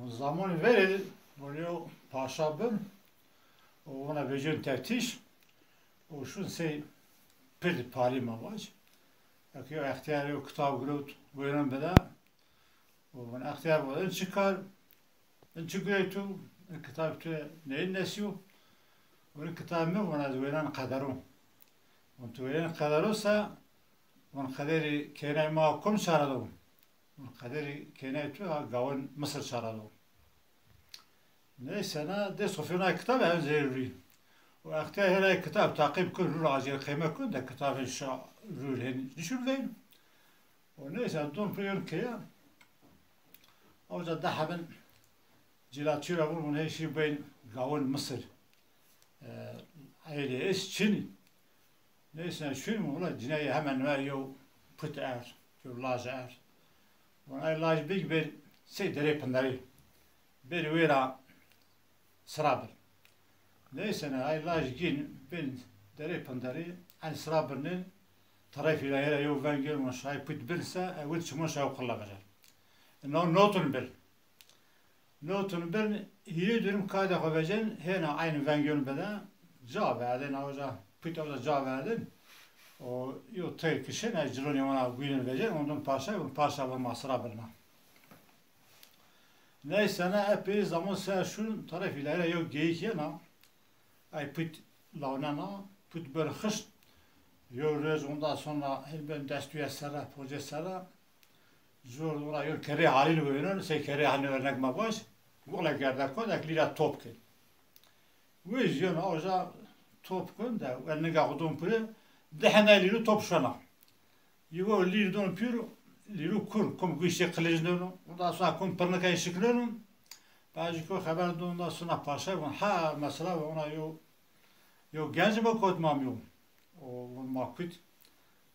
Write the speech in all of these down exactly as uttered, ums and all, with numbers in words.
Zamanê verê, vun yo paşa bin, û vuna vecên teftîş, û şun sey pird palî ma vac. Eke yo extîyar yo kitab girewt, wêran bida. Û vun extîyar vun, in çi kar, in çi girewt tu, in kitab tu neyin nesîyo? Vun in kitab mi, vun ez wêran qedero. Vun tu wêran qedero se, vun qederî kênay ma kom çara do? Qederî kênay tu ha gawin Misir çara do. Neyse na, dest xo fêna kitab ev zerrî. Û extîyar hêray kitab taqîb kun, rû ra acêr qeyme kun de kitabê şa rû hên nişun veyn. Û neyse don pê yon keya. Awca de hebin cila çî ra vun, vun hey şî beyn gawin Misir. E, eylê es çinî. Neyse, şûn mi, wila cinayê hemen ver yew put erd, yew laj erd. Vun ay laj big ber sey derê pinderî. Ber wêra sira bir. Neyse ne, ay laj gîn bin derê pinderî, en sira birnin, terefî ra hêra yew veng gel, vun şay put bin se, e, wil çimon şay qilla vecer. No notun bir. Notun bin, hîrê durim kadê xo vecen, hêna aynî veng yon bide, ca verdin, awca, put awca ca verdin. O yo teyr kişin, ay cilonê wana guynin vecen, ondan paşa, vun paşa vun ma sira birna. Neyse ne, epey zaman ser şun, taraf îlahî ra yo geyik yena, ay put lawnena, put bir xişt, yo roj ondan sonra hel ben destûye sera, poce sera, Zor ora yo kerê Halîl wênon, sey kerê Halîl vernek ma baş, gole gerde kon, ek lîra top kir. Wê jî yeno awca top kon de, wernega xo don pire, di hende lîru top şona. Yuvo lîr don pîr, lîru kur, kum guştê qilic neno, ondan sonra kum pirnikay şikneno. Bacî ko xeber don, ondan sonra paşa von, ha, mesela, ona yo, yo genc mi kot mam yo. O, von ma kut.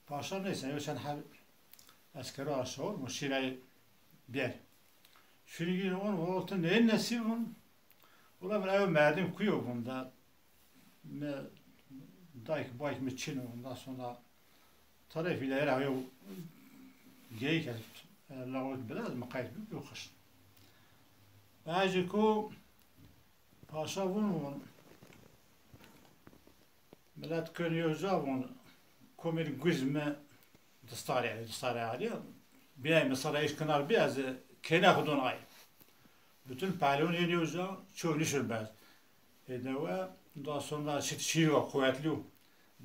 Paşa neyse, yo çend heb eskero aşağı, mo şîrayê bîyer. Şûnî gîn on, o ti neyê nesî vun. Ula vun ew merdim kuyo vun da. Mi dayk bayk mi çin o, ondan sonra tarafî de era yo geyik ez, e, lawit biraz mi qayt bi, bi xişt. Bacî ku paşa vun vun. Milet kön yo ca von, komir guiz mi distarê, distarê alî. Bînay mi sara îş kinar bî, ez kêna xo don ay. Bütün pehlûn yên yo ca, ço nişir bez. Êdewe, daha sonra şit şîr wa, quwetlî yo.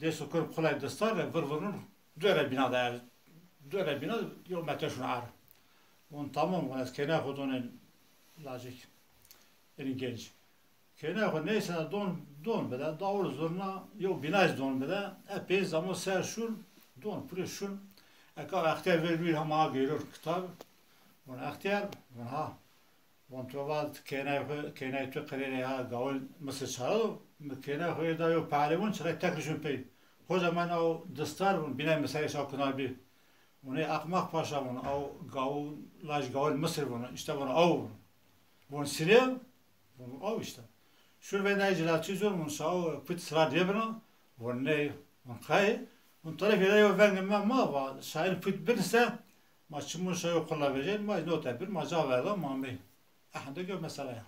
Dêso kön qulay distar re, vir virnun, dore bîna de er, dore bîna, yo mete şun ar. Von tamam, von ez kêna xo don ên lacek, ên genc. Kêna xo neyse don, don bide, dawul zurna, yo bînayî don bide, epey zaman ser şun, don pire şun, eka extîyar ver rûyî hema gêror kitab, von extîyar, von ha, von to va kênay xo, kênay tu qirêrê ha gawil Misir çara do, mi kênay xo êda yo pehlewon çira tek rişun pey. Hoca men aw distar von, bînay mi serê şaw kinar bî. Von ey aqmaq paşa von, aw gawil, laj gawil Misir von, îşte von aw von. Von sirê, Von aw îşte. Şur ve nay cilaçî zor, von şaw put sira dê bina, von ney, von qey, von tarafî de yo veng me ma va, şair put bin se, ma çimon şayo qula vecen, ma nota bir, ma ca verda, ma mey. Ehende gö mesela ya.